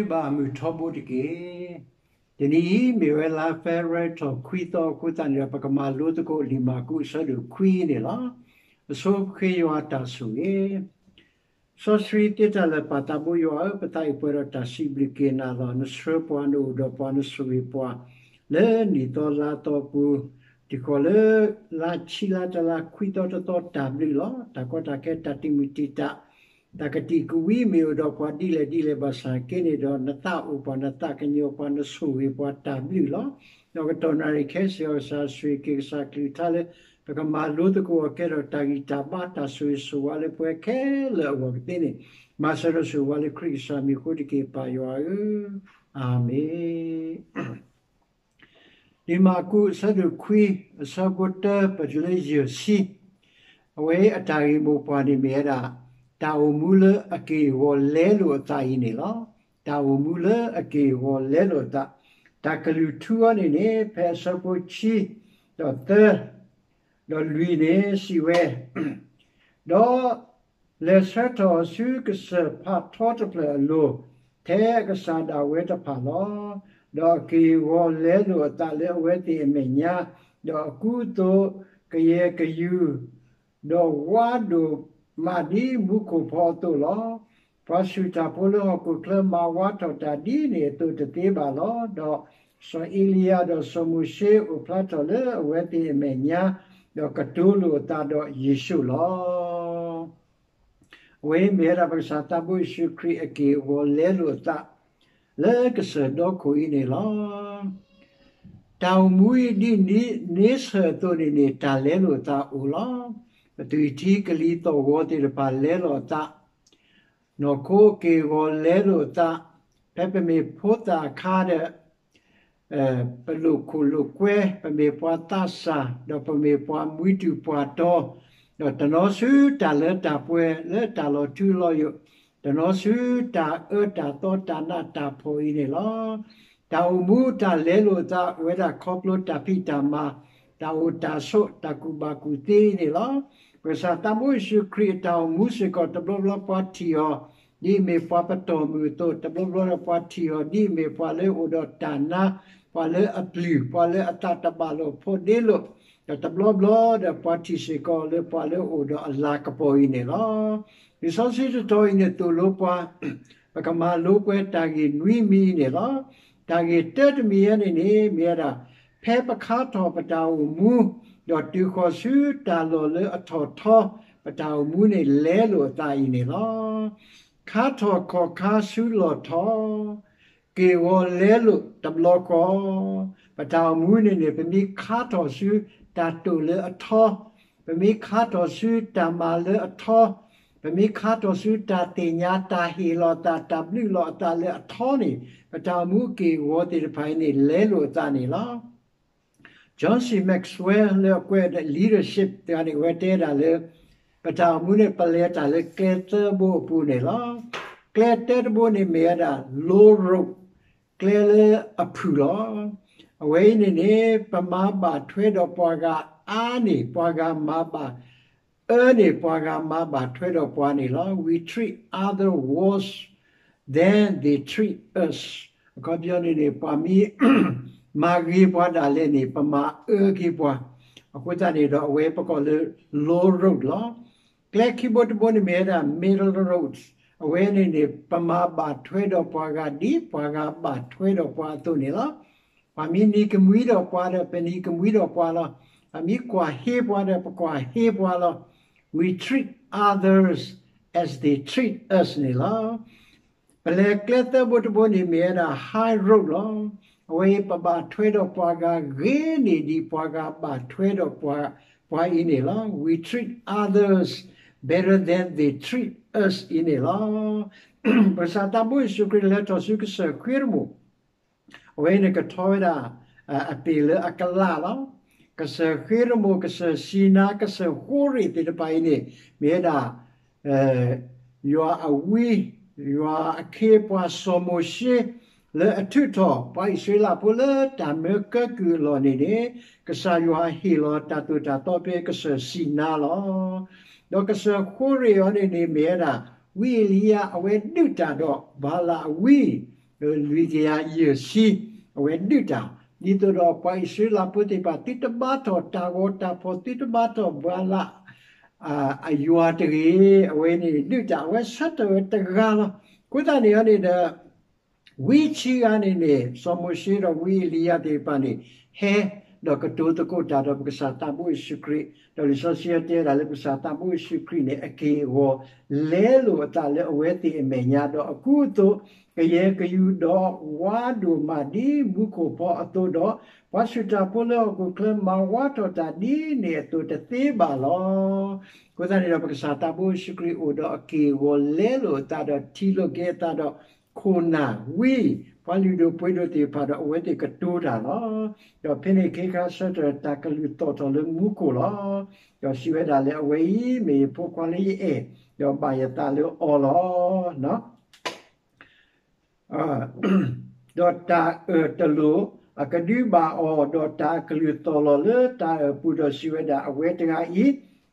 ဘၣ်အမုာ်ထီဘိတက့ၢ်. တနံၤအံၤ မ့ၢ်ဝဲလါဖ့ၤဘြူၤအါရံၤထီၣ်ခွံသီအဃိသတးန့ၣ်ဒီး ပကမၤလိသကိးလံာ်မၢ်ကူးအဆၢဒိၣ်ခွံန့ၣ်လီၤ. အဆိပဃ့ယွၤအတၢ်ဆိၣ်ဂ့ၤ စီဆှံသ့တၢ်လၢာ်ပၢ်သးဘိယွၤဧၢ, ပသးအံၤပှဲၤဒီးတၢ်စံးဘျုးက့ၤနၤလီၤ. နဆှၢပှၤ နအိၣ်ဒီးပှၤ နဆိၣ်ဂ့ၤပှၤ လၢနံၣ်သီလါသီပူၤ, တံၤဃီၤလၢ လါဆံလါတလါခွံသီတသီ တၢ်ဘျုးလီၤ. တၢ်ကီတၢ်ခဲ တၢ်တံာ်မုၢ်တံာ်တာ် တၢ်ကတံာ်ကဝံမ့ၢ်အိၣ်ဒီးပှၤဒ်လဲၣ်ဒ်လဲၣ် ဘၣ်ဆၣ်က့န့ၣ်ဒီး နသးအိၣ်ပှၤ နသးကညီၤပှၤ နဆိၣ်ဂ့ၤပှၤ တၢ်ဘျုးလီၤ. ဒီးကတီၢ်နၣ်ရံၣ်ခဲဆ့အီၤ ကစၢ်ဆိၣ်ဂ့ၤက့ၤ ကစၢ်ကလုၢ်ကထါလၢ ပကမၤလိသကိးအီၤကဲထီၣ်တၢ်ဂံၢ်တၢ်ဘါ တၢ်ဆိၣ်ဂ့ၤဆိၣ်ဝါလၢပှၤခဲလၢာ်အဂီၢ်ကသ့န့ၣ် မၤစၢၤဒီးဆိၣ်ဂ့ၤဝဲလၢခရံာ်ကစၢ်မံၤအဃိတက့ၢ် ပၢ်ယွၤဧၢ, အၤမ့ၣ်. လံာ်မၢ်ကူးအဆၢဒိၣ်ခွံ အဆၢဖိတၢပတုၤလၢယဲၢ်ဆံ, အဝဲအတၢ်ဂ့ၢ်မိၢ်ပှၢ်န့ၣ်မ့ၢ်ဝဲဒၣ် တၢ်အိၣ်မူလၢအက့ၢ်အဂီၤလဲလိာ်အသးအံၤန့ၣ်လီၤ. တၢ်အိၣ်မူလၢအက့ၢ်အဂီၤလဲလိာ်အသး, တၢ်ကလုၢ်ထူအီၤန့ၣ်န့ၣ် ဖဲအဆၢဖိခံ ဒီးသၢ ဒီးလွံၢ်န့ၣ်စံးဝဲ, ဒီးလဲၤဆၢထၢၣ်အီၤဆူကစၢၢ်ဖးထီတဖျၢၣ်အလိၤ, ထဲအကစၢ်ဒၣ်ဝဲတဖၣ်လီၤ. ဒီးအက့ၢ်အဂီၤလဲလိာ်အသးလၢအဝဲသ့ၣ်အမဲာ်ညါ, ဒီးအကူအသိးကယဲၢ်ကယူၤ, ဒီးဝါဒိၣ်မးဒ်မူခိၣ်ဖီအသိးလီၤ. ပှၤဆူၣ်တၢ်ဖိလၢဟီၣ်ခိၣ်ချၢမၤဝါထီၣ်တၢ်ဒ်န့ၣ်အသိးတသ့ဘၣ်လီၤ. ဒီးစီၤအ့လံယၤဒီးစီၤမိၤၡ့အိၣ်ဖျါထီၣ်လၢအဝဲသ့ၣ်အမဲာ်ညါ, ဒီးကတိၤလိာ်အသးဒီးယ့ၣ်ၡူးလီၤ. အဝဲအံၤမ့ၢ်ဝဲဒၣ်ပကစၢ်သးဘိယ့ၣ်ၡူးခရံာ်အက့ၢ်အဂီၤလဲလိာ်အသး လၢကစၢၢ်ဒီခိၣ်အံၤန့ၣ်လီၤ. တၢ်အိၣ်မူအံၤဒ်န့ဆၢၣ်အသိးန့ၣ်န့ၣ် တၢ်လဲလိာ်အသးအိၣ်လီၤ. ပသွံၣ်ထံကလံၤသီၣ်ဂီၤသ့ၣ်တဖၣ်လဲလိာ်အသး, နီၢ်ခိက့ၢ်ဂီၤလဲလိာ်အသး, ဖဲပမ့ၢ်ဖိသၣ်အခါဒီး ပလိာ်ခိၣ်လိာ်ကွဲ, ပမ့ၢ်ပှၤသးစၢ်, ဒီးပမ့ၢ်ပှၤမှံတုၤပှၤတီၤ, ဒီးတနီၤဆူတၢ်လၢတၢ်ပှဲၤလၢတၢ်လီၤထူလီၤယိာ်, တနီၤဆူတၢ်အၢတၢ်သီတၢ်နးတၢ်ဖှီၣ်အံၤန့ၣ်လီၤ. တၢ်အိၣ်မူတၢ်လဲလိာ်အသးဝဲဒၣ်ခီဖျိတၢ်ဖံးတၢ်မၤ, တၢ်အိၣ်တၢ်ဆိး, တၢ်ကူၣ်ဘၣ်ကူၣ်သ့အံၤန့ၣ်လီၤ. ပကစၢ်သးဘိယ့ၣ်ၡူးခရံာ်အတၢ်အိၣ်မူစ့ၢ်ကီး တဘျီဘျီပှၤထံၣ်အီၤ ဒ်အမ့ၢ်ပှၤပတီၢ်မုၢ်အသိး, တဘျီဘျီဒီးပှၤထံၣ်အီၤ ဒ်အမ့ၢ်ပှၤလၢအိၣ်ဒီးတၢ်နါ, ပှၤလၢအပျုၢ်, ပှၤလၢအသးတဘၣ်လိာ်ဖိးဒ့လိာ်, ဒီးတဘျီဘျီဒီးပှၤထံၣ်စ့ၢ်ကီးလၢပှၤလၢအအိၣ်ဒီးအလၤကပီၤအံၤန့ၣ်လီၤ. လံာ်စီဆှံတတီၤအံၤန့ၣ်သိၣ်လိပှၤ, ပကမၤလိပှဲၤတၢ်ဂ့ၢ်နွံမံၤအံၤန့ၣ်လီၤ. တၢ်ဂ့ၢ်တၢတမံၤအံၤန့ၣ်န့ၣ် မ့ၢ်ဝဲဒၣ် ဖဲပခါထီၣ်ပတၢ်အိၣ်မူ, ဒီးတုၤဃီၤဆူတၢ်လီၢ်လၢအထီၣ်ထီ, ပတၢ်အိၣ်မူန့ၣ်လဲလိာ်အသးအံၤန့ၣ်လီၤ. ခါထီၣ်ခီၣ်ခါဆူလီၢ်ထီ, က့ၢ်ဂီၤလဲလိာ်တဘျီဃီ, ပတၢ်အိၣ်မူန့ၣ်န့ၣ် ပမ့ၢ်ခါထီၣ်ဆူတၢ်တိာ်လၢအထီ, ပမ့ၢ်ခါထီၣ်ဆူတၢ်မၤလၢအထီ, ပမ့ၢ်ခါထီၣ်ဆူတၢ်သ့ၣ်ညါ တၢ်ဟ့ၣ်လီၤအသး တၢ်ဘျုးလီၤအသးလၢအထီန့ၣ် ပတၢ်အိၣ်မူက့ၢ်ဂီၤသ့ၣ်တဖၣ်အံၤန့ၣ် လဲလိာ်အသးန့ၣ်လီၤ. John C Maxwell လၢအကွဲးဝဲဒၣ် leadership တဂၤန့ၣ် အဝဲတဲဒၣ်လၢ ပတၢ်အိၣ်မူန့ၣ် ပလဲၤတၢ်လၢကျဲသၢဘိအပူၤန့ၣ်လီၤ. ကျဲတၢတဘိန့ၣ်မ့ၢ်ဝဲဒၣ် low road ကျဲလၢအဖုၣ်လီၤ. အဝဲအံၤန့ၣ်န့ၣ် ပမၤဘၣ်ထွဲဒီးပှၤဂၤအါန့ၢ် ပှၤဂၤမၤဘၣ် အၢန့ၢ် ပှၤဂၤမၤဘၣ်ထွဲဒီးပှၤန့ၣ်လီၤ. We treat other worse than they treat us. အခီပညီန့ၣ်န့ၣ် ပှၤမ့ၢ်မၤဂ့ၤပှၤဒၣ်လဲာ်န့ၣ် ပမၤအၢက့ၤပှၤ. အဃိသတးန့ၣ်ဒီး အဝဲပကိးလၢ low road လီၤ. ကျဲခံဘိတဘိန့ၣ်မ့ၢ်ဝဲဒၣ် middle road. အဝဲန့ၣ်န့ၣ် ပမၤဘၣ်ထွဲဒီးပှၤဂၤဒ်ပှၤဂၤဘၣ်ထွဲဒီးပှၤအသိးန့ၣ်လီၤ. ပှၤမ့ၢ်နံၤကမှံဒီးပှၤဒီး ပနံၤကမှံဒီးပှၤလီၤ. ပှၤမ့ၢ်ကွၢ်ဟ့ပှၤဒီး ပကွၢ်ဟ့ပှၤလီၤ. We treat others as they treat us န့ၣ်လီၤ. ပလဲၤကျဲသၢဘိတဘိန့ၣ်မ့ၢ်ဝဲဒၣ် high road လီၤ. အဝဲအံၤပဘၣ်ထွဲဒီးပှၤဂၤဂ့ၤန့ၢ်ဒ်ပှၤဂၤဘၣ်ထွဲဒီးပှၤအံၤန့ၣ်လီၤ. We treat others better than they treat us အံၤန့ၣ်လီၤ. ပကစၢ်သးဘိယ့ၣ်ၡူးခရံာ်လဲၤထီၣ်ဆူကစၢၢ်ဃ့ရမိၣ် အဝဲန့ၣ်ကထီဝဲဒၣ် အပ့ၢ်လၢအကလးလီၤ. ကစၢၢ်ဃ့ရမိၣ် ကစၢၢ်စံနါ ကစၢၢ်ဃိရ့ၣ်သ့ၣ်တဖၣ်အံၤန့ၣ် မ့ၢ်ဝဲဒၣ် ယွၤအဝံ ယွၤအခ့အပှၤစီၤမိၤၡ့ လၢအထုးထီၣ်ပှၤအံၣ်စရ့လးဖိလၢတၢ်မၢကၢကုၢ်အလီၢ်န့ၣ်န့ၣ် ကစၢ်ယွၤဟ့ၣ်လီၤတၢ်သိၣ်တၢ်သီဖဲကစၢၢ်စံနါလီၤ. ဒီးကစၢၢ်ဃိရ့ၣ်အံၤန့ၣ်န့ၣ် မ့ၢ်ဝဲဒၣ် ဝံအ့လံယၤ အဝဲဒုးတၢ်ဒီးဘၤလးအဝံ လွံၢ်ကယၤယဲၢ်ဆံ, အဝဲဒုးတၢ်, ဒ်သိးဒီးပှၤအံၣ်စရ့လးဖိသ့ၣ်တဖၣ် သုတဘါထီၣ်တၢ်ဂီၤတၢ်ဖီၣ် သုတဘါထီၣ်ဘၤလး အယွၤတဂ့ၤ, အဝဲန့ၣ်ဒုးတၢ် အဝဲဆၢထၢၣ်ဝဲတဂၤလီၤ. အဃိသတးန့ၣ်န့ၣ်ဒီး ဝံဆံဂၤန့ၣ်န့ၣ် စီၤမိၤၡ့ဒီးဝံအ့လံယၤသ့ၣ်တဖၣ်န့ၣ် ဟဲ ဒီးကတိၤသကိးတၢ်ဒီးပကစၢ်သးဘိယ့ၣ်ၡူးခရံာ်, ဒီးလံာ်စီဆှံတဲဒၣ်လၢပကစၢ်သးဘိယ့ၣ်ၡူးခရံာ်န့ၣ် အက့ၢ်အဂီၤလဲလိာ်အသးလၢအဝဲသ့ၣ်အမဲာ်ညါ ဒီးအကူအသိး ကယဲၢ်ကယူၤဒီးဝါဒိၣ်မးဒ်မူခိၣ်ဖီအသိးဒီး ပှၤဆူးတၢ်ဖိလၢဟီၣ်ခိၣ်ချၢမၤဝါထီၣ်တၢ်ဒ်န့ၣ်အသိးတသ့ဘၣ်လီၤ. အဃိသတးန့ၣ်ဒီး ပကစၢ်သးဘိယ့ၣ်ၡူးခရံာ်အိၣ်ဒီးအက့ၢ်အဂီၤလဲလိာ်အသးဒီးထံၣ်လိာ်က့ၤအသးဒီး ခိၣ်နၢ်ဝံ ပှၤလုၢ်ဒိၣ်ပှ့ၤဒိၣ်သ့ၣ်တဖၣ်ဒီးအဝဲသ့ၣ်ကတိၤတၢ်လီၤ. ဒီးဖဲန့ၣ်ခ့ခါဆၢထၢၣ်တၢ်ကလုၢ်သီၣ်ထီၣ်လၢမူခိၣ်လီၤ. ဒီးစံးဝဲဒၣ်လၢအဝဲအံၤမ့ၢ်ယဖိခွါလၢယအဲၣ်, ဒီးဘၣ်ယသးလၢအီၤလီၤ. ဒီးတၢ်အၢၣ်တလိၣ်အကဒုးဘၣ်အီၤ, ဒီးတၢ်အကလုၢ်သီၣ်လီၤလၢတၢ်အၢၣ်ပူၤ, ဒီးစံးဝဲဒၣ်အဝဲတဂၤအံၤ,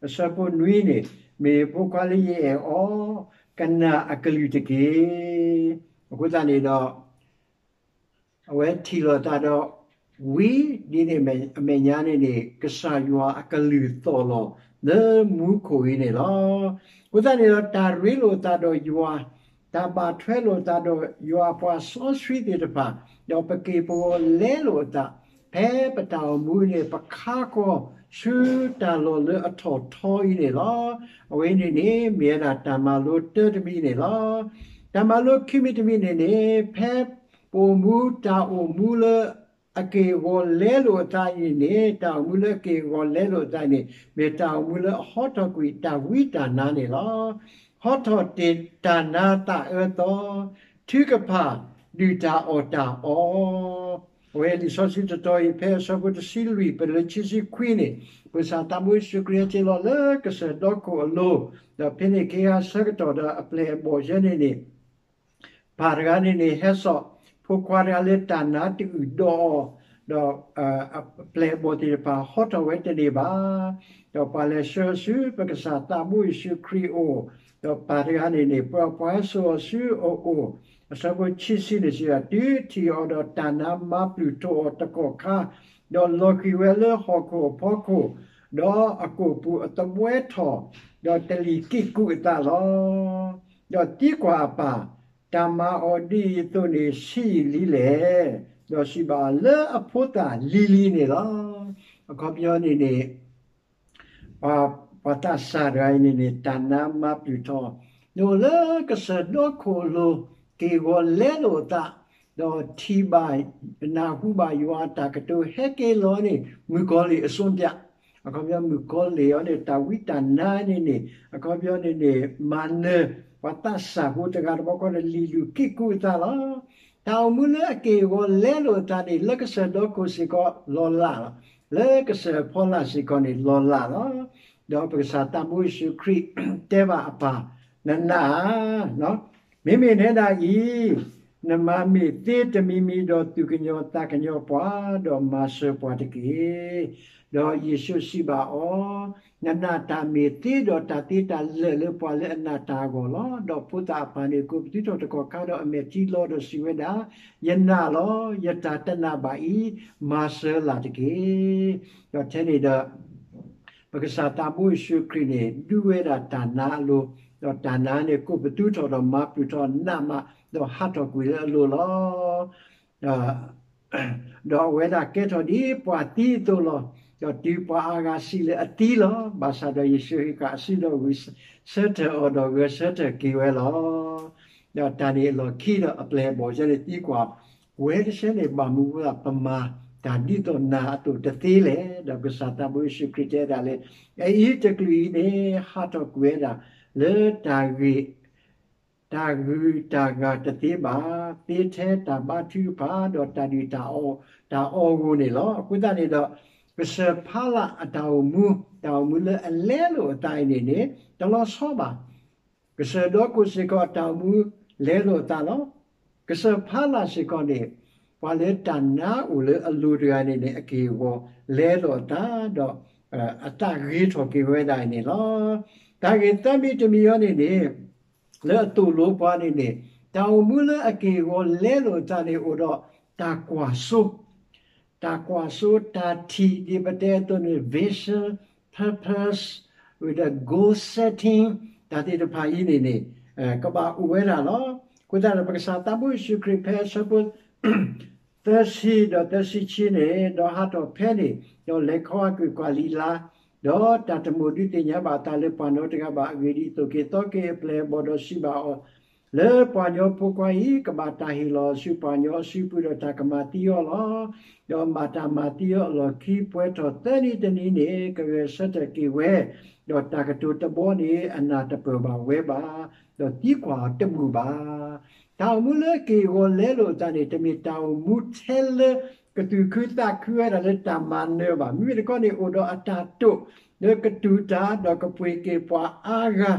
အဆၢဖိနွံန့ၣ်, မ့ၢ်ယဖိခွါလၢယအဲၣ်အီၤ, ကနၣ်အကလုၢ်တက့ၢ်. အဃိသတးန့ၣ်ဒီး အဝဲထံၣ်လိာ်သးဒီး ဝံဒ်န့ၣ်အမဲာ်ညါန့ၣ်န့ၣ် ကစၢ်ယွၤအကလုၢ်သီၣ်လီၤလၢမူခိၣ်အံၤန့ၣ်လီၤ. အဃိသတးန့ၣ်ဒီး တၢ်ရ့လိာ်သးဒီးယွၤ, တၢ်ဘၣ်ထွဲလိာ်သးဒီးယွၤအပှၤစီဆှံသ့ၣ်တဖၣ်, ဒီးပက့ၢ်ပဂီၤလဲလိာ်အသး, ဖဲပတၢ်အိၣ်မူန့ၣ် ပခါဃီၤဆူတၢ်လီၢ်လၢအထီၣ်ထီအံၤန့ၣ်လီၤ. အဝဲန့ၣ်န့ၣ် မ့ၢ်ဝဲဒၣ်တၢ်မၤလိတၢတမံၤန့ၣ်လီၤ. တၢ်မၤလိခံမံၤတမံၤန့ၣ်န့ၣ် ဖဲ ပအိၣ်မူတၢ်အိၣ်မူလၢ အက့ၢ်အဂီၤလဲလိာ်အသးအံၤန့ၣ်န့ၣ်, တၢ်အိၣ်မူလၢအက့ၢ်အဂီၤလဲလိာ်အသးအံၤန့ၣ် မ့ၢ်တၢ်အိၣ်မူလၢအဟီထီၣ်ကွံာ်တၢ်ဝံတၢ်နါန့ၣ်လီၤ. ဟီထီၣ်တ့ၢ်တၢ်နါသးအၢသီ, ထုကဖၣ်ဒုၣ်တၢ်အီၣ်တၢ်အီ, အဝဲလံာ်စီဆှံတတီၤအံၤ ဖဲအဆၢဖိတဆံလွံၢ် ပလၢခံဆံခွံန့ၣ်, ပကစၢ်သးဘိယ့ၣ်ၡူးခရံာ်ဟဲက့ၤလီၤလၢကစၢၢ်ဒီခိၣ်အလိၤ, ဒီးဖဲန့ၣ်ခ့ခါဆၢကတီၢ်ဒီးအပျဲၢ်အဘီၣ်ယဲန့ၣ်န့ၣ် ပၢ်တဂၤန့ၣ်န့ၣ် ဟဲစိာ်ဖိခွါတဂၤလၢတၢ်နါတအုၣ်ဒီးအီၤ, ဒီးအပျဲၢ်အဘီၣ်သ့ၣ်တဖၣ်ဟီထီၣ်ဝဲတန့ၢ်ဘၣ်. ဒီးပှၤလဲၤဆှၢအီၤဆူပကစၢ်သးဘိယ့ၣ်ၡူးခရံာ်အအိၣ်, ဒီးပၢ်တဂၤန့ၣ်န့ၣ် ပှၤ ပှၤဟဲစိာ်အီၤဆူအအိၣ်, အဆၢဖိခံဆံန့ၣ်စံးဒၣ်, တုၤထံၣ်အီၤဒီးတၢ်နါမၤပျုၢ်ထီၣ်အီၤတကီၢ်ခါ, ဒီးလီၤဃံၤဝဲလၢဟီၣ်ခိၣ်အဖီခိၣ်, ဒီးအကိာ်ပူၤအသဘှဲထီၣ်, ဒီးတလံာ်က့ၣ်ကူးအသးလီၤ. ဒီးသံကွၢ်အပၢ်, တၢ်မၤအီၤဒ်အံၤအသိးန့ၣ်ဆံးယံာ်လံလဲၣ်. ဒီးစံးဘၣ်အီၤ, လၢအဖိသၣ်လံၤလံၤန့ၣ်လီၤ. အခီပညီန့ၣ်န့ၣ် ပှၤသးစၢ်တဂၤအံၤန့ၣ်န့ၣ် တၢ်နါမၤပျုၢ်ထီၣ်, နအိၣ်လၢကစၢၢ်ဒီခိၣ်အလိၤ, က့ၢ်ဂီၤလဲလိာ်အသး, ဒီးထံၣ်ဘၣ် နၢ်ဟူဘၣ်ယွၤအတၢ်ကတိၤ ဟဲက့ၤလီၤန့ၣ် မုၣ်ကီၤလံၢ်အစိၤပၠး, အခီပညီမုၣ်ကီၤလံၢ်အံၤန့ၣ် တၢ်ဝံတၢ်နါန့ၣ်န့ၣ် အခီပညီန့ၣ်န့ၣ် မၤနၢၤ ပှၤသးစၢ်ဖိတဂၤတဘျီဃီဒီး လံာ်လုၢ်က့ၣ်ကူးအသးလီၤ. တၢ်အိၣ်မူလၢအက့ၢ်အဂီၤလဲလိာ်အသးန့ၣ် လၢကစၢၢ်ဒီခိၣ်စ့ၢ်ကီးလီၤလးလီၤ. လၢကစၢၢ်ဖီလာ်စ့ၢ်ကီးန့ၣ်လီၤလးလီၤ. ဒီးပကစၢ်သးဘိယ့ၣ်ၡူးခရံာ်တဲဘၣ်အပၢ်, နနၢ်ဧၢ, မ့မ့ၢ်နဲဒၣ်အံၤ နမၤမ့ၢ်သ့တမံၤမံၤဒီးသူၣ်ကညီၤသးကညီၤပှၤ, ဒီးမၤစၢၤပှၤတက့ၢ်. ဒီးယ့ၣ်ၡူးစံးဘၣ်အီၤ, နနၢ်တၢ်မ့ၢ်သ့ဒီးတၢ်သ့တၢ်လၢာ်လၢပှၤလၢအနၢ်တၢ်အဂီၢ်လီၤ. ဒီးဖိသၣ်အပၢ်န့ၣ် ကိးပသူထီၣ်တကီၢ်ခါဒီးအမဲာ်ထံလီၤဒီးစံးဝဲဒၣ်, ယနၢ်လီၤ, ယတၢ်တနာ်ဘၣ်အံၤ, မၤစၢၤလၢ်တက့ၢ်. ဒီးထဲန့ၣ်ဒီး ပကစၢ်သးဘိယ့ၣ်ၡူးခရံာ်န့ၣ် ဒုးဝဲဒၣ်တၢ်နါအလိၤ, ဒီးတၢ်နါန့ၣ် ကိးပသူထီၣ်ဒီးမၤပျုၢ်ထီၣ်နးမး, ဒီးဟးထီၣ်ကွံာ်လၢအလိၤလီၤ. ဒီးအဝဲဒၣ်ကဲထီၣ်ဒ်ပှၤသံအသိးလီၤ. ဒီးတုၤပှၤအါဂၤစံးလၢအသံလီၤ. ဘၣ်ဆၣ်ဒီးယ့ၣ်ၡူးဟ့ၣ်ဃာ်အစုဒီးဂုာ်ဆၢ, ဆၢထၢၣ်အီၤဒီးဂဲၤဆၢထၢၣ်က့ၤဝဲလီၤ. ဒီးတၢ်န့ၣ်အလီၢ်ခံဒီးအပျဲၢ်အဘီၣ်ယဲန့ၣ်သံကွၢ်, ပဝဲတဆၢန့ၣ် ဘၣ်မနုၤအဃိသတး ပမၤတၢ်ဒ်သိးနၤအသိးတသ့လဲၣ်. ဒီးကစၢ်သးဘိယ့ၣ်ၡူးခရံာ်တဲဒၣ်လၢ အအံၤတကလုာ်အံၤန့ၣ် ဟးထီၣ်ကွံာ်ဝဲဒၣ် လၢတၢ်ဂ့ၤ တၢ်ဂုၤတၢ်ဂၤတသ့ဘၣ်, သ့ထဲတၢ်ဘါထုကဖၣ် ဒီးတၢ်ဒုၣ်တၢ်အီၣ်, တၢ်အီၣ်ဂီၢ်န့ၣ်လီၤ. အဃိသတးန့ၣ်ဒီး ကစၢၢ်ဖီလာ်အတၢ်အိၣ်မူ, တၢ်အိၣ်မူလၢအလဲလိာ်အသးအံၤန့ၣ်န့ၣ် တလီၤဆီဘၣ်. ကစၢၢ်ဒီခိၣ်စ့ၢ်ကီးအတၢ်အိၣ်မူလဲလိာ်အသးလီၤ. ကစၢၢ်ဖီလာ်စ့ၢ်ကီးန့ၣ် ပှၤလၢတၢ်နါအိၣ်လၢအလိၤတဂၤန့ၣ်န့ၣ် အက့ၢ်အဂီၤလဲလိာ်အသး ဒီး အသးဂ့ၤထီၣ်က့ၤဝဲဒၣ်အံၤန့ၣ်လီၤ. တၢ်ဂ့ၢ်သၢမံၤတမံၤအံၤန့ၣ်န့ၣ် လၢအသိၣ်လိပှၤန့ၣ်န့ၣ် တၢ်အိၣ်မူလၢအက့ၢ်အဂီၤလဲလိာ်အသးန့ၣ် အိၣ်ဒီးတၢ်ကွၢ်စိ, တၢ်ကွၢ်စိ တၢ်ထံၣ်ဒ်ပတဲအသိးန့ၣ် vision, purpose, with a goal setting, တၢ်သ့ၣ်တဖၣ်အံၤန့ၣ်န့ၣ် ကဘၣ်အိၣ်ဝဲဒၣ်လီၤ. အဃိသတးဒီး ပကစၢ်သးဘိယ့ၣ်ၡူးခရံာ် ဖဲအဆၢဖိ သၢဆံဒီးသၢဆံခံန့ၣ်, ဒီးဟးထီၣ်ဖဲန့ၣ်, ဒီးလဲၤခီဟးကွံာ်ကွၢ်လံာ်လါ, ဒီးတၢ်တမိၣ်ဒုးသ့ၣ်ညါဘၣ်အသးလၢပှၤနီတဂၤဘၣ်. အဂ့ၢ်ဒ်အံၤ, သိၣ်က့ၤသီက့ၤအပျဲၢ်အဘီၣ်ဒီးစံးဘၣ်အီၤ, လၢပှၤကညီဖိခွါအံၤ ကဘၣ်တၢ်ဟ့ၣ်လီၤအီၤဆူပှၤကညီအစုပူၤ ဒီးတၢ်ကမၤသံအီၤလီၤ. ဒီးဘၣ်တၢ်မၤသံအီၤအလီၢ်ခံ ပှဲၤထီၣ်သၢနံၤတနံၤန့ၣ် ကဂဲၤဆၢထၢၣ်က့ၤဝဲ, ဒီးတၢ်ကတိၤတဘီန့ၣ် အနၢ်တပၢၢ်ဘၣ်ဝဲဘၣ်, ဒီးသံကွၢ်အီၤတဘူၣ်ဘၣ်. တၢ်အိၣ်မူလၢအက့ၢ်အဂီၤလဲလိာ်အသးန့ၣ် တမ့ၢ်တၢ်အိၣ်မူထဲလၢကသူၣ်ခုသးခုဝဲဒၣ်လၢတၢ်မၤနၢၤဘၣ်. မ့မ့ၢ်တခီန့ၣ် အိၣ်ဒီးအတၢ်တိာ်လၢကတူၢ်တၢ် ဒီးကပှ့ၤက့ၤပှၤအါဂၤ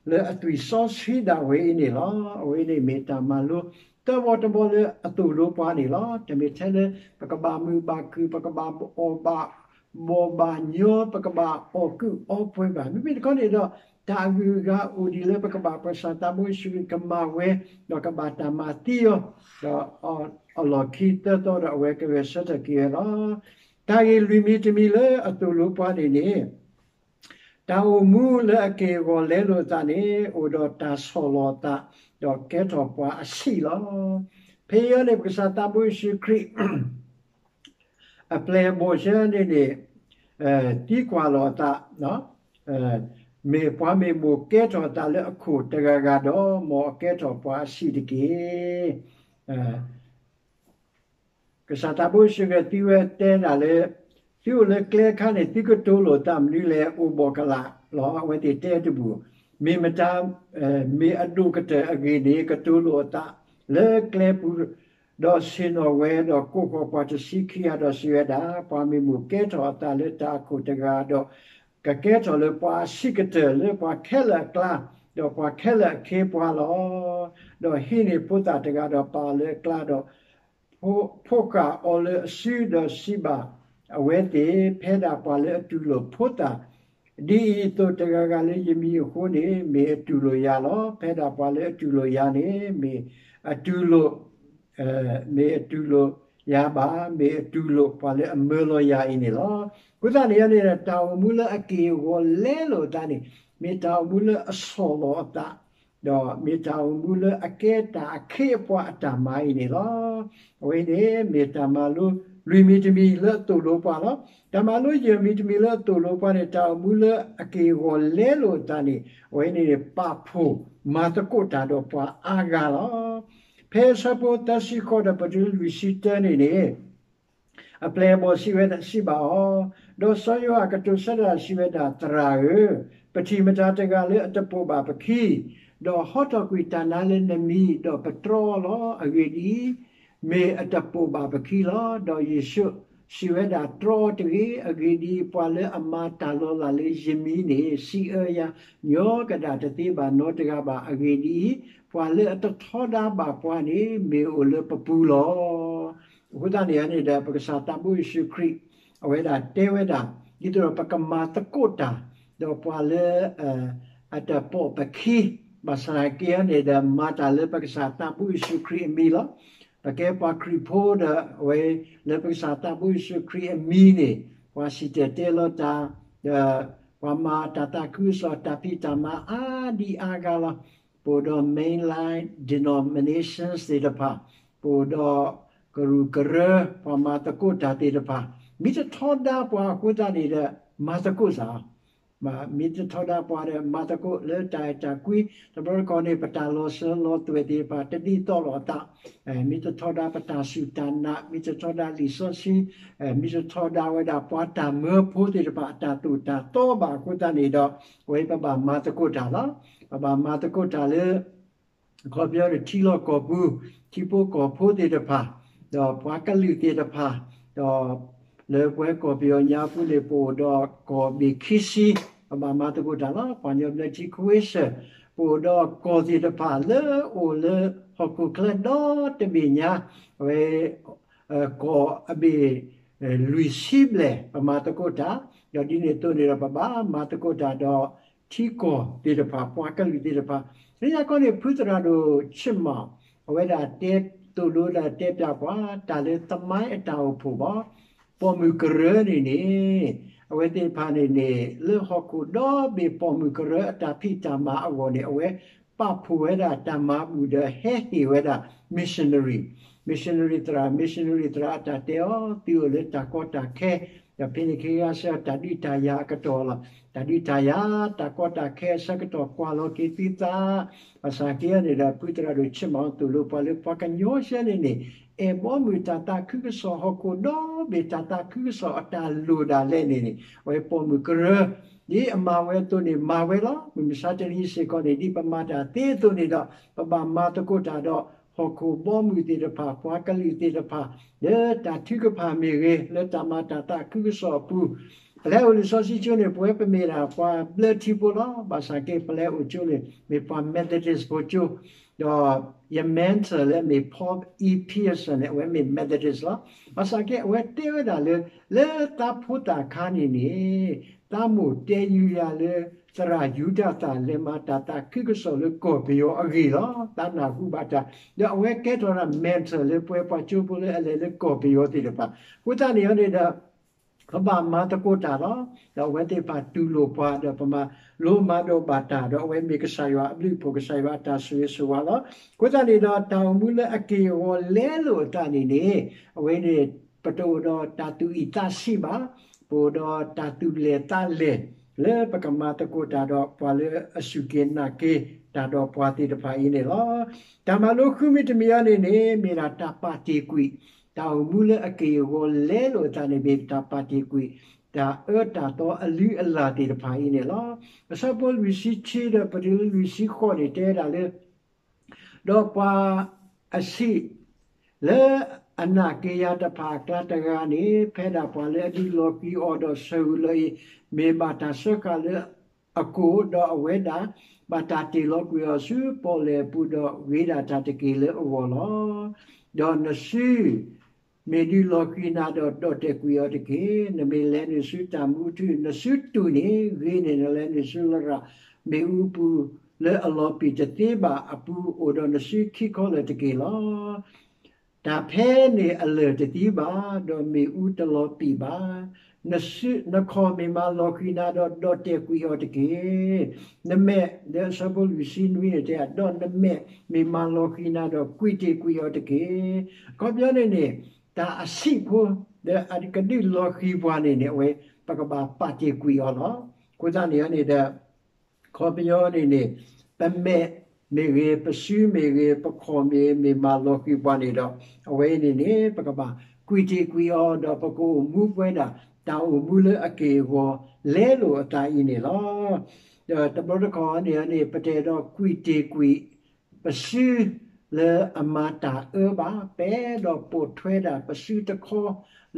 လၢအသွံၣ်စီဆှံဒၣ်ဝဲအံၤန့ၣ်လီၤ. အဝဲန့ၣ်မ့ၢ်တၢ်မၤလိသၢဘီတဘီလၢအသိၣ်လိပှၤန့ၣ်လီၤ. တမ့ၢ်ထဲလၢပကဘၣ်မုာ်ဘၣ်ခုၣ်, ပကဘၣ်အီၣ်ဘၣ် ဘီၣ်ဘၣ်ညီ, ပကဘၣ်အီၣ်ကုးအီပှဲၤဘၣ်. မ့မ့ၢ်တခီန့ၣ်ဒီး တၢ်အဂုၤအဂၤအိၣ်ဒံးလၢပကဘၣ်ပကစၢ်သးဘိယ့ၣ်ၡူးခရံာ်ကမၤဝဲ, ဒီးကဘၣ်တၢ်မၤသံအီၤ, ဒီးအလီၢ်ခံသၢသီဒီးအဝဲကဂဲၤဆၢထၢၣ်က့ၤဝဲလီၤ. တၢ်ဂ့ၢ်လွံၢ်မံၤတမံၤလၢအသိၣ်လိပှၤန့ၣ်န့ၣ် တၢ်အိၣ်မူလၢအက့ၢ်အဂီၤလဲလိာ်အသးန့ၣ် အိၣ်ဒီးတၢ်ဆီၣ်လီၤအသး, ဒီးကဲထီၣ်ပှၤအဆံးလီၤ. ဖဲအံၤန့ၣ် ပကစၢ်သးဘိယ့ၣ်ၡူးခရံာ် အပျဲၢ်အဘီၣ်ဆၢန့ၣ်န့ၣ် သံကွၢ်လီၤအသး, မ့ၢ်ပှၤမ့ၢ်မိၣ်ကဲထီၣ်အသးလၢအခိၣ်တဂၤဂၤဒီး မ်အကဲထီၣ်ပှၤအဆံးတက့ၢ်. ကစၢ်သးဘိယ့ၣ်ၡူးခရံာ်သံဝဲတဲဒၣ်လၢ သုအိၣ်လၢကျဲအခါန့ၣ် သုကတိၤလိာ်သးမနုၤလဲၣ် အိၣ်ဘီၣ်ကလာ်လီၤ. အဝဲသ့ၣ်တဲတဘူၣ်, မ့ၢ်မတၤ မ့ၢ်အဒိၣ်ကတၢၢ်အဂ့ၢ်န့ၣ် ကတိၤလိာ်အသးလၢကျဲပူၤ, ဒီးဆ့ၣ်နီၤဝဲဒီးကိးဃီၤပှၤတဆံခံဂၤဒီးစံးဝဲဒၣ်, ပှၤမ့ၢ်မိၣ်ကဲထီၣ်အသးလၢတၢ်အခိၣ်တဂၤဒီး ကကဲထီၣ်လၢပှၤအဆံးကတၢၢ်လၢပှၤခဲလၢာ်အကျါ, ဒီးပှၤခဲလၢာ်အခ့အပှၤလီၤ. ဒီးဟံးန့ၢ်ဖိသၣ်တဂၤဒီးပာ်အီၤလၢအကျါဒီး ဖိဃၢ်အီၤလၢအစုဒီးစံးဘၣ်အဝဲသ့ၣ်, ဖဲဒၣ်ပှၤလၢအတူၢ်လိာ်ဖိသၣ် ဒ်အံၤအသိးတဂၤဂၤလၢယမံၤအဃိန့ၣ် မ့ၢ်အတူၢ်လိာ်ယၤလီၤ. ဖဲဒၣ်ပှၤလၢအတူၢ်လိာ်ယၤန့ၣ် မ့ၢ်အတူၢ်လိာ် မ့ၢ်အတူၢ်လိာ်ယၤဘၣ်, မ့ၢ်အတူၢ်လိာ်ပှၤလၢအမၢလီၤယၤအံၤန့ၣ်လီၤ. အဃိသတးန့ၣ်န့ၣ် တၢ်အိၣ်မူလၢအက့ၢ်အဂီၤလဲလိာ်အသးန့ၣ် မ့ၢ်တၢ်အိၣ်မူလၢအဆီၣ်လီၤအသး ဒီးမ့ၢ်တၢ်အိၣ်မူလၢအကဲတၢ်အခ့အပှၤအတၢ်မၤအံၤန့ၣ်လီၤ. အဝဲန့ၣ်မ့ၢ်တၢ်မၤလိလွံၢ်မံၤတမံၤလၢအသိၣ်လိပှၤလီၤ. တၢ်မၤလိယဲၢ်မံၤတမံၤလၢအသိၣ်လိပှၤန့ၣ် တၢ်အိၣ်မူလၢအက့ၢ်အဂီၤလဲလိာ်အသးန့ၣ် အဝဲန့ၣ် ပာ်ဖှိၣ်မၤသကိးတၢ်ဒီးပှၤအါဂၤလီၤ. ဖဲအဆၢဖိသၢဆံဃိးဒီးပတုၤလွံၢ်ဆံတၢန့ၣ်န့ၣ် အပျဲၢ်အဘီၣ်စံးဝဲဒၣ် စံးဘၣ်အီၤ, ဒီးစီၤယိၤဟၣ်ကတိၤဆၢတၢ်စံးဝဲဒၣ်, သရၣ်ဧၢ, ပထံၣ်မတၤတဂၤလၢအတပိာ်ဘၣ်ပခံ, ဒီးဟီထီၣ်ကွံာ်တၢ်နါလၢနမံၤ, ဒီးပတြီအီၤလီၤ. အဂ့ၢ်ဒ်အံၤ, မ့ၢ်အတပိာ်ဘၣ်ပခံလီၤ. ဒီးယ့ၣ်ၡူးစံးဝဲဒၣ်, တြီအီၤတဂ့ၤ. အဂ့ၢ်ဒ်အံၤ, ပှၤလၢအမၤတၢ်လီၤလးလၢယမံၤန့ၣ် စံးအၢယၤညီကဒၣ်တသ့ဘၣ်နီတဂၤဘၣ်. အဂ့ၢ်ဒ်အံၤ, ပှၤလၢအတထီဒါဘၣ်ပှၤန့ၣ် မ့ၢ်အိၣ်လၢပပူၤလီၤ. အဃိသတးန့ၣ်န့ၣ်ဒီး ပကစၢ်သးဘိယ့ၣ်ၡူးခရံာ် အဝဲဒၣ်တဲဝဲဒၣ် ဒ်သိးဒီးပကမၤသကိးတၢ် ဒီးပှၤလၢ အတပိာ်ပခံ, ဘၣ်ဆၣ်သနာ်က့န့ၣ်ဒီး မၤတၢ်လၢပကစၢ်သးဘိယ့ၣ်ၡူးခရံာ်အမံၤလီၤ. ပကဲပှၤခရံာ်ဖိဒီး အဝဲလၢပကစၢ်သးဘိယ့ၣ်ၡူးခရံာ်အမံၤန့ၣ် ပှၤစံၣ်တဲၤတဲလီၤတၢ် ဒီးပှၤမၤတၢ်သးခုကစီၣ် တၢ်ဖံးတၢ်မၤအါဒံအါဂၤလီၤ. ပအိၣ်ဒီး mainline denominations သ့ၣ်တဖၣ်, ပအိၣ်ဒီးကရူၢ်ကရၢ ပှၤမၤသကိးတၢ်သ့ၣ်တဖၣ်, မ့ၢ်တထီဒါပှၤအဃိသတးန့ၣ်ဒီး မၤသကိးစ့ၢ် မ့ၢ်တထီဒါပှၤဒီး မၤသကိးလၢတၢ်အဲၣ်တၢ်ကွံ, တဘျီတခီၣ်န့ၣ် ပတၢ်လီၤစၢၤလီၤသွဲၣ်သ့ၣ်တဖၣ် တဒ်သိးလိာ်အသး, မ့ၢ်တထီဒါပတၢ်စူၢ်တၢ်နာ်, မ့ၢ်တထီဒါလံာ်စီဆှံ, မ့ၢ်တထီဒါဝဲဒၣ်ပှၤတၢ်မၢဖိသ့ၣ်တဖၣ် အတၢ်သိၣ်တၢ်သီဘၣ်အဃိသတးန့ၣ်ဒီး အဝဲပဘၣ်မၤသကိးတၢ်လီၤ. ပဘၣ်မၤသကိးတၢ်လၢ အခီပညီန့ၣ် ထံလီၢ်ကီၢ်ပူၤ ထံဖိကီၢ်ဖိသ့ၣ်တဖၣ်, ဒီးပှၤကလုာ်သ့ၣ်တဖၣ်, ဒီးလၢပဝဲကီၢ်ပယီၤညါပူၤန့ၣ် ပအိၣ်ဒီးကီၢ်ဘ့ၣ်ခံဆံ, ပဘၣ်မၤသကိးတၢ်လီၤ. ပှၤကညီဘျၢထံခဝ့ၡၢၣ်, ပအိၣ်ဒီးကီၢ်သ့ၣ်တဖၣ်လၢအိၣ်လၢဟီၣ်ခိၣ်ချၢဒီတဘ့ၣ်ညါ, အဝဲ ကီၢ်အဘ့ၣ်လွံၢ်ဆံဘျဲၣ် ပမၤသကိးတၢ်, ဒီးဒ်န့ၣ်အသိးန့ၣ်ဒီး ပဘၣ်မၤသကိးတၢ်ဒီးထံကီၢ်သ့ၣ်တဖၣ် ပှၤကလုာ်သ့ၣ်တဖၣ်, လၢညါခီန့ၣ် ဖုသရၣ်ဒိၣ်ဆ့ၣ်မး အဝဲဒၣ်တဲသိၣ်လိဒီးတဲပျးကွၢ် တၢ်လၢသမိုင်းအတၢ်အိၣ်ဖှိၣ်ဘၣ်, ပိာ်မုၣ်ကရၢန့ၣ်န့ၣ် အဝဲသ့ၣ်တဖၣ်န့ၣ်န့ၣ် လၢဟီၣ်ခိၣ်ဒီဘ့ၣ်ပိာ်မုၣ်ကရၢအတၢ်ဖံးတၢ်မၤအဂီၢ်န့ၣ် အဝဲပာ်ဖှိၣ်ဝဲဒၣ်တၢ်မၤဘူၣ်ဒီးဟဲဟ့ၣ်ဝဲဒၣ် missionary, missionary သရၣ်, missionary သရၣ်အတၢ်တဲအီၤ သုအိၣ်လၢတၢ်ကီတၢ်ခဲ, ဒီးဖဲန့ၣ်ခံဂၤစ့ၢ် တၢ်ဒုးတၢ်ယၤအကတီၢ်လီၤ. တၢ်ဒုးတၢ်ယၤ တၢ်ကီတၢ်ခဲအဆၢကတီၢ် ကွၢ်လီၤက့ၤသုသး, ဘၣ်ဆၣ်က့န့ၣ်ဒီး ဖုသရၣ်ဒိၣ်ဆ့ၣ်မီၤသိၣ်လိပှၤလၢပှၤကညီဆဲန့ၣ်န့ၣ် အဲၣ်ဘီမုၢ်တၢ်သးခုကစီၣ် ဟီၣ်ခိၣ်ဒီဘ့ၣ်တၢ်သးခုကစီၣ်အတၢ်လိၣ်ဒၣ်လဲာ်န့ၣ်န့ၣ် အဝဲပိာ်မုၣ်ကရၢ ဒ်အမၤဝဲအသိးန့ၣ် မၤဝဲလီၤ. မုၢ်မဆါတနံၤစ့ၢ်ကီးန့ၣ် ဒ်ပမၤတၢ်သ့အသိးန့ၣ်ဒီး ပဘၣ်မၤသကိးတၢ်ဒီး ဟီၣ်ခိၣ်ဘီမုၢ်သ့ၣ်တဖၣ် ပှၤကလုာ်သ့ၣ်တဖၣ် လၢတၢ်ထုကဖၣ်မ့ၢ်ဂ့ၤ လၢတၢ်မၤတၢ်သးခုကစီၣ်အပူၤ, ပလဲအိၣ်လံာ်စီဆှံကၠိန့ၣ် ပဝဲပမ့ၢ်ဒၣ်ပှၤဘျၢထံဖိလီၤ. ဘၣ်ဆၣ်က့ ပလဲအိၣ်ကၠိန့ၣ် မ့ၢ်ပှၤ Methodist ဖိကၠိ, ဒီးယ mentor လၢအမ့ၢ် Paul E Pierson န့ၣ် အဝဲမ့ၢ် Methodist လီၤ. ဘၣ်ဆၣ်က့ အဝဲတဲဝဲဒၣ်လၢ လၢသးဖိသၣ်ခါန့ၣ်န့ၣ် သးမိၢ်တဲယုယၤလၢ သရၣ်ယူဒၤသၣ်လဲၤမၤတၢ်သးခုကစီၣ်လၢကီၢ်ပယီၤအဂ့ၢ်လီၤ. သးနၢ်ဟူဘၣ်တၢ် ဒီးအဝဲကဲထီၣ်ဒၣ် mentor လၢပှဲၤပှၤကၠိဖိလၢအလဲၤလၢကီၢ်ပယီၤသ့ၣ်တဖၣ်. အဃိသတးန့ၣ်န့ၣ်ဒီး ပဘၣ်မၤသကိးတၢ်လီၤ. ဒီးအဝဲသ့ၣ်တဖၣ်တူၢ်လိာ်ပှၤ ဒီးပမၤလိမၤဒိးဘၣ်တၢ် ဒီးအဝဲမ့ၢ်ကစၢ်ယွၤအဘျုးအဖှိၣ် ကစၢ်ယွၤအတၢ်ဆိၣ်ဂ့ၤဆိၣ်ဝါလီၤ. အဃိသတးန့ၣ်ဒီး တၢ်အိၣ်မူလၢအက့ၢ်အဂီၤလဲလိာ်အသးန့ၣ်န့ၣ် အဝဲန့ၣ် ပတအိၣ်ဒီးတၢ်သူၣ်အံၣ်သးဆံးဘၣ်, ပအိၣ်ဒီးတၢ်သူၣ်လဲၢ်သးလဲၢ် လၢပကမၤသကိးတၢ်ဒီးပှၤလၢအစူၢ်က့ၤနာ်က့ၤတၢ်ဒီးပှၤသ့ၣ်တဖၣ်အံၤန့ၣ်လီၤ. တၢ်မၤလိဃုမံၤတမံၤအံၤန့ၣ်န့ၣ် မ့ၢ်ဒၣ်တၢ်ပာ်တ့ၢ်ကွံာ် တၢ်အိၣ်မူလၢအက့ၢ်အဂီၤလဲလိာ်အသးန့ၣ် မ့ၢ်တၢ်ပာ်တ့ၢ်ကွံာ် တၢ်အၢတၢ်သီအလုၢ်အလၢ်သ့ၣ်တဖၣ်အံၤန့ၣ်လီၤ. အဆၢဖိလွံၢ်ဆံခံဒီးပတုၤလၢလွံၢ်ဆံဃိးန့ၣ် တဲဝဲဒၣ်လၢ ဒီးပှၤအဆံး လၢအနာ်က့ၤယၤတဖၣ်အကျါတဂၤန့ၣ် ဖဲဒၣ်ပှၤလၢအဒုးလီၤဃံၤအီၤဒီးဆၢဂူာ်လၢအံၤ မ့ၢ်ဘၣ်တၢ်စၢဃာ်လၢအကိာ် ဒီးအဝဲဒၣ် ဘၣ်တၢ်တ့ၢ်လီၤကွံာ်အီၤဆူပီၣ်လဲၣ်အပူၤဒီးဂ့ၤဒၣ်တၢ်တက့ၢ်လၢအဂီၢ်လီၤ. ဒီးနစု မ့ၢ်ဒုးလီၤဃံၤနၤဒီးဒီၣ်တဲာ်ကွံာ်အီၤတက့ၢ်. နမ့ၢ်လဲၤနုာ်ဆူတၢ်မူအထူၣ် နစုတူၢ်န့ၣ် ဂ့ၤန့ၢ်နလဲၤနုာ်ဆူလရာ်မ့ၣ်အူပူၤ လၢအလီၤပံာ်တသ့ဘၣ်အပူၤ အိၣ်ဒီးနစုခံခီလၢာ်တက့ၢ်လီၤ. တၢ်ဖဲန့ၣ်အလၢာ်တသံဘၣ်, ဒီးမ့ၣ်အူတလီၤပံာ်ဘၣ်. နစု, နခီၣ်မ့ၢ်မၤလီၤဃံၤနၤဒီးဒီၣ်တဲာ်ကွံာ်အီၤတက့ၢ်. နမဲာ်, ဒီးအဆၢဖိလွံၢ်ဆံနွံန့ၣ်တဲ ဒီးနမဲာ်မ့ၢ်မၤလီၤဃံၤနၤဒီးကွံာ်တ့ၢ်ကွံာ်အီၤတက့ၢ်. အခီပညီန့ၣ်န့ၣ် တၢ်အဆံးဖိ ဒီးအကဒုးလီၤဃံၤပှၤန့ၣ်န့ၣ် အဝဲ ပကဘၣ်ပာ်တ့ၢ်ကွံာ်အီၤလီၤ. အဃိသတးန့ၣ်န့ၣ်ဒီး အခီပညီန့ၣ်န့ၣ် ပမဲာ်မ့ၢ်ဂ့ၤ, ပစုမ့ၢ်ဂ့ၤ, ပခီၣ်မ့ၢ်ဂ့ၤ မ့ၢ်မၤလီၤဃံၤပှၤန့ၣ်ဒီး အဝဲအံၤန့ၣ်န့ၣ် ပကဘၣ်ကွံာ်တ့ၢ်ကွံာ်အီၤ ဒီးပကအိၣ်မူပဝဲဒၣ် တၢ်အိၣ်မူလၢအက့ၢ်အဂီၤလဲလိာ်အသးအံၤန့ၣ်လီၤ. ဒီးတဘျီတခီၣ်န့ၣ်န့ၣ် ပတအဲၣ်ဒိးကွံာ်တ့ၢ်ကွံာ် ပစုလၢအမၤတၢ်အၢဘၣ်, ပအဲၣ်ဒိးပိာ်ထွဲဒၣ်ပစုတခီ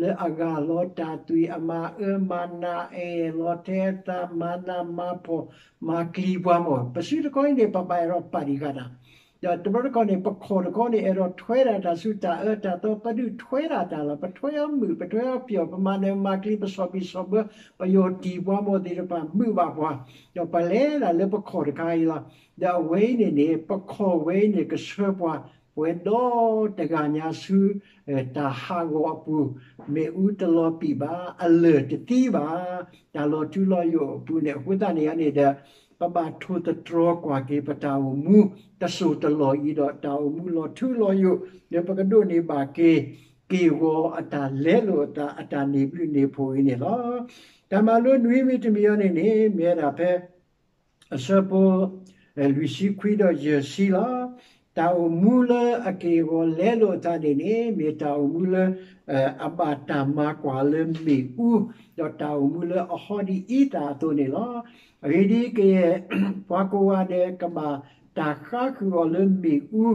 လၢအဂၢ်လီၤတၢ်သွံၣ် အမၤအၢမၤနး အအဲၣ်လီၤထဲအသး မၤနးမၤဖှီၣ် မၤကျံၤပှၤမီၢ် ပစုတခီအံၤန့ၣ် ပဘၣ်အဲၣ်ဒိးပာ်တံၢ်ဃာ်တၢ် ဒီးတဘျီတခီၣ်န့ၣ် ပခီၣ်တခီန့ၣ် အဲၣ်ဒိးထွဲဒၣ်တၢ်ဆူတၢ်အၢတၢ်သီ ပဒုးထွဲဒၣ်တၢ်လီၤ. ပထွဲအီၤမုာ် ပထွဲအီၤပျီၢ် ပမၤနၢၤမၤကျံၤ ပဆီၣ်ဘံၣ်ဆီၣ်ဘၢ ပယီၢ်တံၢ်ပှၤမီၢ်သ့ၣ်တဖၣ် မုာ်ဘၣ်ပှၤ, ဒီးပလဲၤဒၣ်လၢပခီၣ်တခါအံၤလီၤ. ဒီးအဝဲအံၤန့ၣ်န့ၣ် ပခီၣ်ဝဲအံၤန့ၣ် ကဆှၢပှၤ ပဝဲဒီတဂၤညါဆူ တၢ်ဟးဂီၤအပူၤ မ့ၣ်အူတလီၤပံာ်ဘၣ် အလၢၢ်တသံဘၣ် တၢ်လီၤထူလီၤယိာ်အပူၤန့ၣ် အဃိသတးန့ၣ်န့ၣ်ဒီး ပဘၣ်ထိၣ်သတြီၤကွၢ်က့ၤ ပတၢ်အိၣ်မူ တစိၢ်တလီၢ်အံၤဒီး တၢ်အိၣ်မူလီၤထူလီၤယိာ် လၢပကဒိးန့ၢ်ဘၣ်က့ၤ က့ၢ်ဂီၤအတၢ်လဲလိာ်အသး အတၢ်န့ၢ်ဘျုးန့ၢ်ဖှိၣ်အံၤန့ၣ်လီၤ. တၢ်မၤလိနွံမံၤတမံၤအံၤန့ၣ်န့ၣ် မ့ၢ်ဝဲဒၣ်ဖဲ အဆၢဖိ လွံၢ်ဆံခွံဒီးယဲၢ်ဆံလီၤ. တၢ်အိၣ်မူလၢအက့ၢ်အဂီၤလဲလိာ်အသးန့ၣ်န့ၣ် မ့ၢ်တၢ်အိၣ်မူလၢ အဘၣ်တၢ်မၤကွၢ်လၢမ့ၣ်အူ, ဒီးတၢ်အိၣ်မူလၢအဟီဒ်အံသၣ်အသိးန့ၣ်လီၤ. အဂ့ၢ်ဒ်အံၤ, ကယဲၢ်ပှၤကိးဂၤဒဲး ကဘၣ်တၢ်ဃါဃုာ်အီၤလၢမ့ၣ်အူ,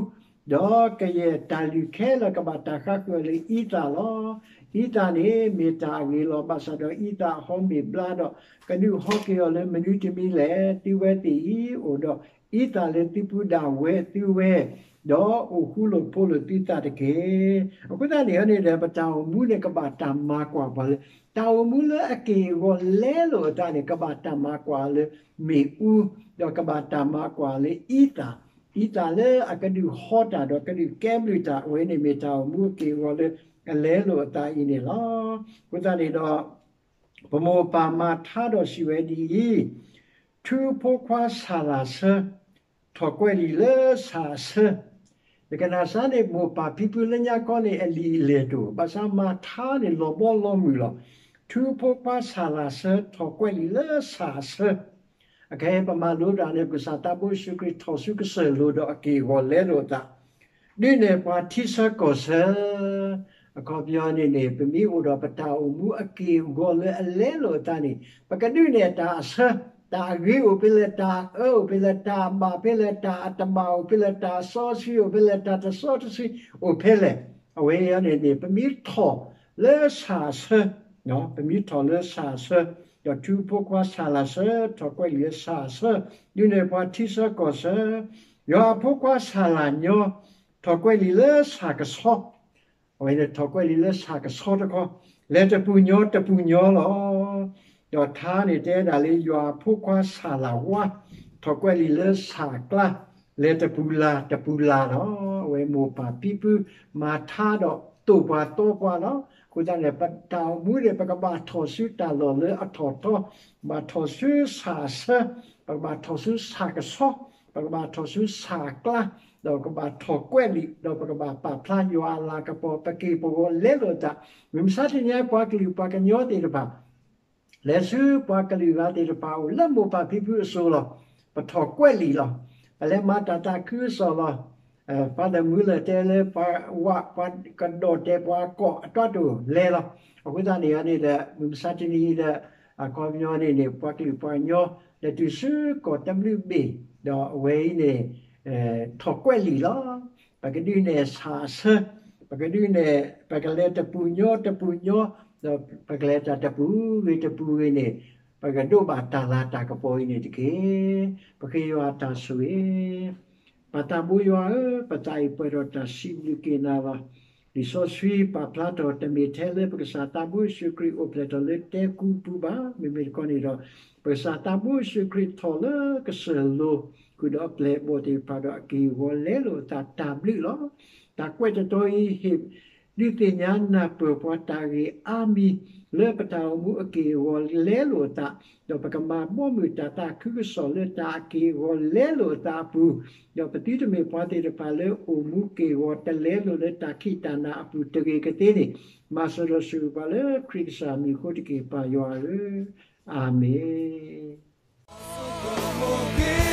ဒီးကယဲၢ်တၢ်လုၢ်ခဲလၢာ် ကဘၣ်တၢ်ဃါဃုာ်အီၤလၢအံသၣ်လီၤ. အံသၣ်န့ၣ် မ့ၢ်တၢ်အဂ့ၤလီၤ. ဘၣ်ဆၣ်ဒီးအံသၣ်အဟီမ့ၢ်ဘျါဒီး ကဒုးဟီက့ၤအီၤလၢမနုၤတမံၤလဲၣ်. သုဝဲသ့ၣ်အံၤ အိၣ်ဒီးအံသၣ်လၢသုပူၤဒၣ်ဝဲသုဝဲ, ဒီးအိၣ်ဃူလိာ်ဖိးလိာ်သုသးတက့ၢ်. အဃိသတးန့ၣ်န့ၣ်ဒီး ပတၢ်အိၣ်မူန့ၣ် ကဘၣ်တၢ်မၤကွၢ်ပှၤလၢ တၢ်အိၣ်မူလၢအက့ၢ်အဂီၤလဲလိာ်အသးန့ၣ် ကဘၣ်တၢ်မၤကွၢ်လၢမ့ၣ်အူ, ဒီးကဘၣ်တၢ်မၤကွၢ်လၢအံသၣ် အံသၣ်လၢအကဒုးဟီတၢ်ဒီးကဒုးကဲဘျုးတၢ် အဝဲန့ၣ်မ့ၢ်တၢ်အိၣ်မူအက့ၢ်အဂီၤလၢအလဲလိာ်အသးအံၤန့ၣ်လီၤ. အဃိသတးန့ၣ်ဒီး ပမိၢ်ပၢ်မၤထါဒီးစံးဝဲဒ်အံၤ, ထူဖိခွါဆၣ်လၢ်ဆၢ ထီၣ်ကွဲးလံာ်လၢဆၣ်အဆၢ, ယကနၣ်စါန့ၣ် မိၢ်ပၢ်ဖံဖုလၢညါကီန့ၣ် အလံာ်အလဲၢ်တအိၣ်, ဘၣ်ဆၣ်မၤထါန့ၣ် လီၤဘီလီၤမုၢ်လီၤ. ထူဖိခွါဆၣ်လၢ်ဆၢ ထီၣ်ကွဲးလံာ်လၢဆၣ်အဆၢ. အခဲအံၤပမၤလိဒၣ်န့ၣ် ပကစၢ်သးဘိယ့ၣ်ၡူးခရံာ် ထီၣ်ဆူကစၢၢ်လိၤဒီးအက့ၢ်အဂီၤလဲလိာ်အသး, ဒုးနဲၣ်ပှၤထံဆၢကီၢ်ဆၢ. အခီပညီန့ၣ်န့ၣ် ပမ့ၢ်အိၣ်ဒီးပတၢ်အိၣ်မူအက့ၢ်အဂီၤလၢအလဲလိာ်အသးန့ၣ် ပကဒုးနဲၣ်တၢ်အဆၢ, တၢ်အဂ့ၤအိၣ်ဖဲလဲၣ်, တၢ်အအၢအိၣ်ဖဲလဲၣ်, တၢ်အဘၣ်ဖဲလဲၣ်, တၢ်အတဘၣ်အိၣ်ဖဲလဲၣ်, တၢ်အစီဆှံအိၣ်ဖဲလဲၣ်, တၢ်တစီတဆှံအိၣ်ဖဲလဲၣ်. အဝဲအံၤန့ၣ်န့ၣ် ပမ့ၢ်ထီၣ်လၢဆၣ်အဆၢ, ပမ့ၢ်ထီၣ်လၢဆၣ်အဆၢ, ဒီးထူဖိခွါဆၣ်လၢ်ဆၢ ထီၣ်ကွဲးလံာ်လၢဆၣ်အဆၢ, ဒုးနဲၣ်ပှၤထံဆၢကီၢ်ဆၢ, ယွၤအဖိခွါဆၣ်လၢ်ညီ, ထီၣ်ကွဲးလံာ်လၢဆၣ်ကဆီ အဝဲန့ၣ်ထီၣ်ကွဲးလံာ်လၢဆၣ်ကဆီတခီ, လဲၤတပူၤညီတပူၤညီလီၤ. ဒီးထါန့ၣ်တဲဒၣ်လၢယွၤအဖိခွါဆၣ်လၢ်ဝါ, ထီၣ်ကွဲးလံာ်လၢဆၣ်အကျါ, လဲၤတပူၤလၢ်တပူၤလၢ်လီၤ. အဝဲမိၢ်ပၢ်ဖံဖု မၤထါဒီးသိၣ်ပှၤသီပှၤလီၤ. အဃိသတးန့ၣ် ပတၢ်အိၣ်မူန့ၣ် ပကဘၣ်ထီၣ်ဆူတၢ်လီၢ်လၢအထီၣ်ထီ, ဘၣ်ထီၣ်ဆူဆၣ်အဆၢ, ပကဘၣ်ထီၣ်ဆူဆၣ်ကဆီ, ပကဘၣ်ထီၣ်ဆူဆၣ်အကျါ, ဒီးကဘၣ်ထီၣ်ကွဲးလံာ်, ဒီးပကဘၣ်ပာ်ဖျါယွၤအလၤကပီၤ ပက့ၢ်ပဂီၤလဲလိာ်သး, မုၢ်မဆါတနံၤအံၤ ပှၤကလုာ်ပှၤကညီသ့ၣ်တဖၣ် လဲၤဆူပှၤကလုာ်ဂၤသ့ၣ်တဖၣ်အိၣ်လၢမိၢ်ပၢ်ဖံဖုအစိၤလီၤ. ပထီၣ်ကွဲးလံာ်လီၤ. ပလဲၤမၤတၢ်သးခုကစီၣ်လီၤ. Father Muller တဲလၢပှၤဝး ပှၤကဒီးတဲပှၤကီၢ်အတီတအိၣ်လဲၤလီၤ. အဃိသတးန့ၣ်န့ၣ်ဒီး မုၢ်မဆါတနံၤအံၤဒီး အခီပညီန့ၣ်န့ၣ် ပှၤကလုာ်ပှၤကညီ လဲၤတုၤဆူကီၢ်တဘျုးဘ့ၣ်, ဒီးအဝဲအံၤန့ၣ် ထီၣ်ကွဲးလံာ်လီၤ. ပကဒုးနဲၣ်ဆၣ်အဆၢ, ပကဒုးနဲၣ် ပကလဲၤတပူၤညီတပူၤညီ, ဒီးပကလဲၤတၢ်တပူၤဂ့ၤတပူၤဂ့ၤန့ၣ် ပကဒိးဘၣ်တၢ်လၤတၢ်ကပီၤအံၤန့ၣ်တက့ၢ်. ပဃ့ယွၤတၢ်ဆိၣ်ဂ့ၤ ပၢ်သးဘိယွၤဧၢ, ပသးအံၤပှဲၤဒီးတၢ်စံးဘျုးက့ၤနၤလီၤ. လံာ်စီဆှံပာ်ဖျါထီၣ် တမ့ၢ်ထဲလၢပကစၢ်သးဘိယ့ၣ်ၡူးခရံာ်အိၣ်ဖျဲၣ်ထီၣ်လၢတဲကူပူၤဘၣ်. မ့မ့ၢ်တခီန့ၣ်ဒီး ပကစၢ်သးဘိယ့ၣ်ၡူးခရံာ်ထီၣ်လၢကစၢၢ်လိၤ ဃုာ်ဒီးအပျဲၢ်အဘီၣ်သ့ၣ်တဖၣ်ဒီးအက့ၢ်အဂီၤလဲလိာ်အသးတၢ်ဘျုးလီၤ. တၢ်ကွဲးတတီၤအံၤ ဟ့ၣ်ဒုးသ့ၣ်ညါနၢ်ပၢၢ်ပှၤတၢ်ဂ့ၢ်အါမံၤ လၢပတၢ်အိၣ်မူအက့ၢ်အဂီၤလဲလိာ်အသး, ဒီးပကမၤဘီမုၢ်တၢ်သးခုကစီၣ်လၢတၢ်အက့ၢ်အဂီၤလဲလိာ်အသးအပူၤ, ဒီးပသုတမ့ၢ်ပှၤသ့ၣ်တဖၣ်လၢအိၣ်မူက့ၢ်အဂီၤတလဲလိာ်လၢတၢ်ခံးတၢ်နၤအပူၤ တဂ့ၤကသ့န့ၣ်, မၤစၢၤဒီးဆိၣ်ဂ့ၤပှၤလၢခရံာ်ကစၢ်မံၤအဃိတက့ၢ် ပၢ်ယွၤဧၢ, အၤမ့ၣ်.